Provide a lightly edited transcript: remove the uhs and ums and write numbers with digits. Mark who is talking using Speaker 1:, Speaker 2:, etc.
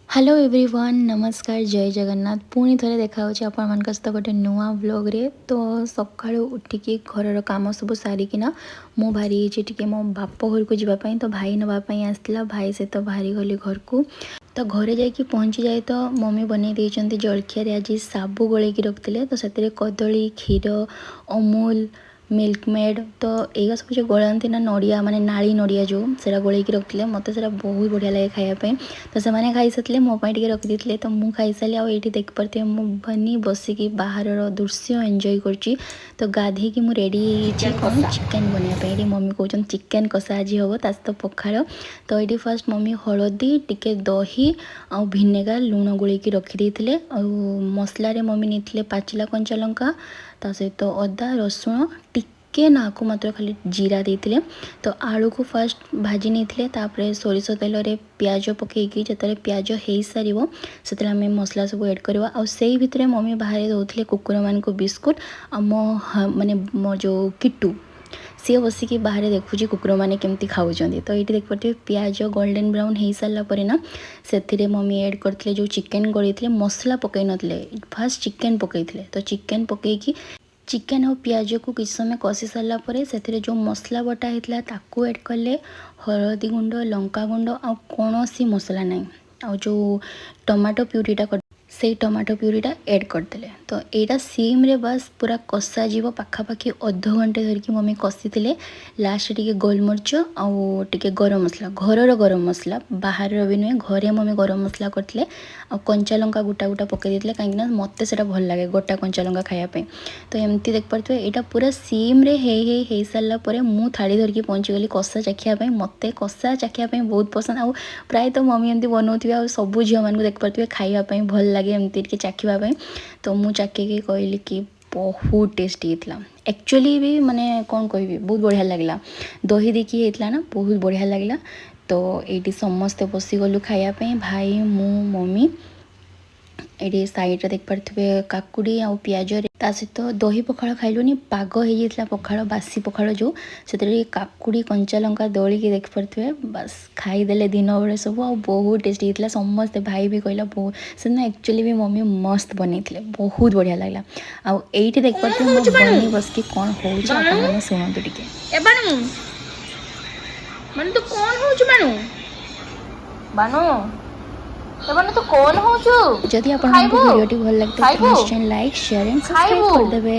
Speaker 1: Hello everyone, ନମସ୍କାର, ଜୟ ଜଗନ୍ନାଥ। ପୁଣି ଥରେ ଦେଖା ହେଉଛି ଆପଣମାନଙ୍କ ସହିତ ଗୋଟେ ନୂଆ ବ୍ଲଗ୍ରେ। ତ ସକାଳୁ ଉଠିକି ଘରର କାମ ସବୁ ସାରିକିନା ମୁଁ ବାହାରି ହେଇଛି ଟିକେ ମୋ ବାପ ଘରକୁ ଯିବା ପାଇଁ। ତ ଭାଇ ନେବା ପାଇଁ ଆସିଥିଲା, ଭାଇ ସହିତ ବାହାରି ଗଲି ଘରକୁ। ତ ଘରେ ଯାଇକି ପହଞ୍ଚି ଯାଏ ତ ମମି ବନେଇ ଦେଇଛନ୍ତି ଜଳଖିଆରେ। ଆଜି ସାବୁ ଗୋଳେଇକି ରଖିଥିଲେ, ତ ସେଥିରେ କଦଳୀ, କ୍ଷୀର, ଅମୁଲ, ମିଲ୍କ ମେଡ଼୍, ତ ଏଇଗା ସବୁ ଯେଉଁ ଗୋଳାନ୍ତି ନା ନଡ଼ିଆ, ମାନେ ନାଳି ନଡ଼ିଆ ଯେଉଁ, ସେଇଟା ଗୋଳେଇକି ରଖିଥିଲେ। ମୋତେ ସେଇଟା ବହୁତ ବଢ଼ିଆ ଲାଗେ ଖାଇବା ପାଇଁ। ତ ସେମାନେ ଖାଇସାରିଥିଲେ, ମୋ ପାଇଁ ଟିକେ ରଖିଦେଇଥିଲେ, ତ ମୁଁ ଖାଇସାରିଲି। ଆଉ ଏଇଠି ଦେଖିପାରୁଥିବେ, ମୁଁ ବନି ବସିକି ବାହାରର ଦୃଶ୍ୟ ଏନ୍ଜୟ କରୁଛି। ତ ଗାଧେଇକି ମୁଁ ରେଡ଼ି ହେଇଯାଇଛି। କ'ଣ? ଚିକେନ୍ ବନେଇବା ପାଇଁ। ଏଇଠି ମମି କହୁଛନ୍ତି ଚିକେନ୍ କଷା ଆଜି ହେବ, ତା ସହିତ ପଖାଳ। ତ ଏଇଠି ଫାର୍ଷ୍ଟ ମମି ହଳଦୀ, ଟିକେ ଦହି ଆଉ ଭିନେଗାର, ଲୁଣ ଗୋଳେଇକି ରଖିଦେଇଥିଲେ। ଆଉ ମସଲାରେ ମମି ନେଇଥିଲେ ପାଚିଲା କଞ୍ଚା ଲଙ୍କା, ତା ସହିତ ଅଦା, ରସୁଣ, ଟିକେ ନାକୁ ମାତ୍ର ଖାଲି ଜିରା ଦେଇଥିଲେ। ତ ଆଳୁକୁ ଫାର୍ଷ୍ଟ ଭାଜି ନେଇଥିଲେ। ତାପରେ ସୋରିଷ ତେଲରେ ପିଆଜ ପକାଇକି ଯେତେବେଳେ ପିଆଜ ହେଇସାରିବ, ସେତେବେଳେ ଆମେ ମସଲା ସବୁ ଆଡ଼୍ କରିବା। ଆଉ ସେଇ ଭିତରେ ମମି ବାହାରେ ଦେଉଥିଲେ କୁକୁରମାନଙ୍କୁ ବିସ୍କୁଟ। ଆଉ ମୋ ମାନେ ମୋ ଯେଉଁ କିଟୁ, ସିଏ ବସିକି ବାହାରେ ଦେଖୁଛି କୁକୁରମାନେ କେମିତି ଖାଉଛନ୍ତି। ତ ଏଇଠି ଦେଖିପାରୁଥିବେ, ପିଆଜ ଗୋଲ୍ଡେନ୍ ବ୍ରାଉନ୍ ହେଇସାରିଲା ପରେ ନା ସେଥିରେ ମମି ଆଡ଼୍ କରିଥିଲେ ଯେଉଁ ଚିକେନ୍ ଗୋଳେଇଥିଲେ। ମସଲା ପକାଇ ନଥିଲେ, ଫାର୍ଷ୍ଟ ଚିକେନ୍ ପକାଇଥିଲେ। ତ ଚିକେନ୍ ପକାଇକି ଚିକେନ୍ ଆଉ ପିଆଜକୁ କିଛି ସମୟ କଷି ସାରିଲା ପରେ ସେଥିରେ ଯେଉଁ ମସଲା ବଟା ହେଇଥିଲା ତାକୁ ଆଡ଼୍ କଲେ। ହଳଦୀ ଗୁଣ୍ଡ, ଲଙ୍କା ଗୁଣ୍ଡ ଆଉ କୌଣସି ମସଲା ନାହିଁ। ଆଉ ଯେଉଁ ଟମାଟୋ ପ୍ୟୁରିଟା, ସେଇ ଟମାଟୋ ପ୍ୟୁରିଟା ଆଡ଼୍ କରିଦେଲେ। ତ ଏଇଟା ସିମ୍ରେ ବାସ୍ ପୁରା କଷାଯିବ। ପାଖାପାଖି ଅଧଘଣ୍ଟେ ଧରିକି ମମି କଷିଥିଲେ। ଲାଷ୍ଟ ଟିକେ ଗୋଲମରିଚ ଆଉ ଟିକେ ଗରମ ମସଲା, ଘରର ଗରମ ମସଲା, ବାହାରର ବି ନୁହେଁ, ଘରେ ମମି ଗରମ ମସଲା କରିଥିଲେ। ଆଉ କଞ୍ଚା ଲଙ୍କା ଗୋଟା ଗୋଟା ପକାଇ ଦେଇଥିଲେ, କାହିଁକିନା ମୋତେ ସେଇଟା ଭଲ ଲାଗେ ଗୋଟା କଞ୍ଚା ଲଙ୍କା ଖାଇବା ପାଇଁ। ତ ଏମିତି ଦେଖିପାରୁଥିବେ, ଏଇଟା ପୁରା ସିମ୍ରେ ହେଇ ହେଇ ହେଇସାରିଲା ପରେ ମୁଁ ଥାଳି ଧରିକି ପହଞ୍ଚିଗଲି କଷା ଚାଖିବା ପାଇଁ। ମୋତେ କଷା ଚାଖିବା ପାଇଁ ବହୁତ ପସନ୍ଦ। ଆଉ ପ୍ରାୟତଃ ମମି ଏମିତି ବନଉଥିବେ ଆଉ ସବୁ ଝିଅମାନଙ୍କୁ ଦେଖିପାରୁଥିବେ, ଖାଇବା ପାଇଁ ଭଲ ଲାଗେ ଏମିତି ଟିକେ ଚାଖିବା ପାଇଁ। ତ ମୁଁ ଚାଖିକି କହିଲି କି ବହୁତ ଟେଷ୍ଟି ହେଇଥିଲା। ଆକ୍ଚୁଆଲି ବି ମାନେ କ'ଣ କହିବି, ବହୁତ ବଢ଼ିଆ ଲାଗିଲା। ଦହି ଦେଇକି ହେଇଥିଲା ନା, ବହୁତ ବଢ଼ିଆ ଲାଗିଲା। ତ ଏଇଠି ସମସ୍ତେ ବସିଗଲୁ ଖାଇବା ପାଇଁ, ଭାଇ, ମୁଁ, ମମି। ଏଇଠି ସାଇଡ଼୍ରେ ଦେଖିପାରୁଥିବେ କାକୁଡ଼ି ଆଉ ପିଆଜରେ, ତା ସହିତ ଦହି ପଖାଳ ଖାଇଲୁନି, ପାଗ ହେଇଯାଇଥିଲା ପଖାଳ, ବାସି ପଖାଳ ଯେଉଁ, ସେଥିରେ ଟିକେ କାକୁଡ଼ି କଞ୍ଚା ଲଙ୍କା ଦଳିକି ଦେଖିପାରୁଥିବେ, ବାସ୍ ଖାଇଦେଲେ ଦିନ ବେଳେ ସବୁ। ଆଉ ବହୁତ ଟେଷ୍ଟି ହେଇଥିଲା। ସମସ୍ତେ, ଭାଇ ବି କହିଲା ବହୁତ। ସେଦିନ ଆକ୍ଚୁଆଲି ବି ମମି ମସ୍ତ ବନେଇଥିଲେ, ବହୁତ ବଢ଼ିଆ ଲାଗିଲା। ଆଉ ଏଇଠି ଦେଖିପାରୁଥିବେ ମୋ ବନି ବସିକି କ'ଣ ହେଉଛି, ଆପଣମାନେ ଶୁଣନ୍ତୁ ଟିକେ।
Speaker 2: ଏ ବାଣୁ, ମାନେ ତୁ କ'ଣ ହଉଛୁ ବାଣୁ? ବାଣୁ, ଏ ବାଣୁ, ତୁ କ'ଣ ହଉଛୁ?
Speaker 1: ଯଦି ଆପଣମାନଙ୍କୁ ଭିଡ଼ିଓଟି ଭଲ ଲାଗିଥାଏ,
Speaker 2: ଖାଇବୁ?
Speaker 1: ନିଶ୍ଚୟ ଲାଇକ୍, ସେୟାର ଆଣ୍ଡ ସବସ୍କ୍ରାଇବ୍
Speaker 2: ଖାଇବୁ?
Speaker 1: କରିଦେବେ।